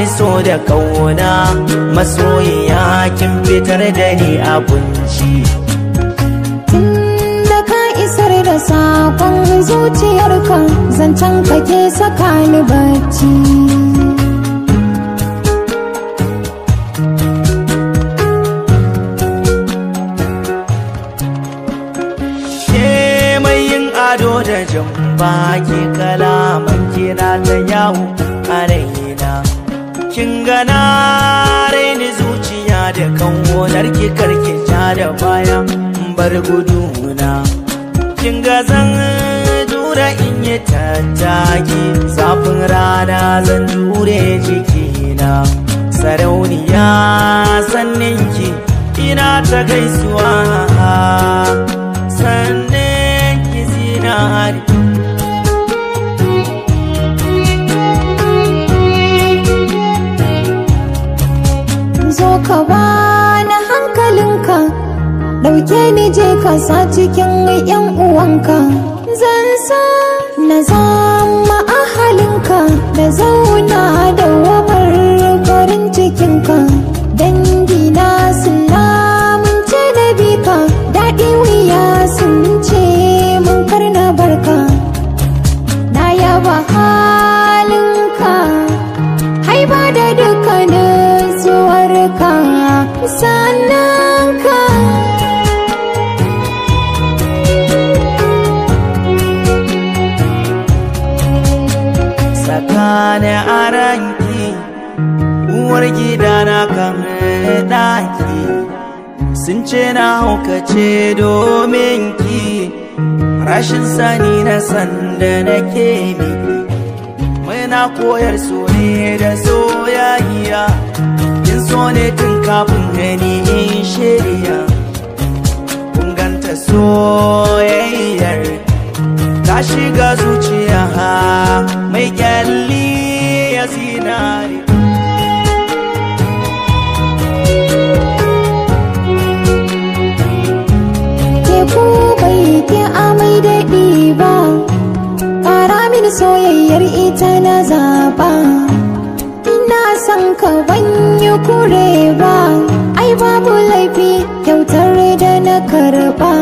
bani so da kauna, masoyiya kin fitar da ni a kunci. Tunda ka isar da saƙon zuciyarka, zancen ka ke saka ni bacci. Ke mai yin ado da jan baki, kalaman kina ta yawo a raina. Kin gana raini zuciya da kanwonar ki, karki ja da baya bar guduna. Kin ga zan jura in yi tattaki, zafin rana zan jure jikina. Sarauniya sanninki ina ta gaisuwa, sannin ki zinari. Zo ka bani hankalinka, ɗauke ni je ka sa cikin 'yan uwanka. Zan sa na zama ahalinka, da zauna da wamar farin cikinka. Dangina sun lamunce na bika, daɗi wuya sun ce mun karna barka. Na yaba halinka, haiba da dukkanin zuwarka, sannan ka. Tsakanin aranki uwar gidana kan ɗaki, sun ce na haukace domin ki, rashin sani na sanda nake miki. Muna koyar so ne da soyayya, kin so ne tun kafin gani in shirya. Kun ganta soyayyar ta shiga zuciya mai kyalli ya zinari. Teku bai ki amai daɗi ba, ƙara mini soyayyar ita na zaɓa. Ina son ka ban yi kure ba, ai babu laifi kyautar da na karɓa.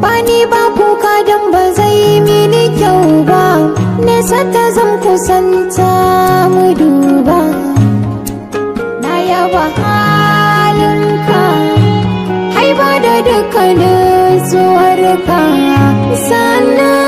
Bani ba kuka don ba zai mini kyau ba, nesa ta zan kusanta mu duba. Na yaba halinka, haiba da dukkanin zuwarka, sannan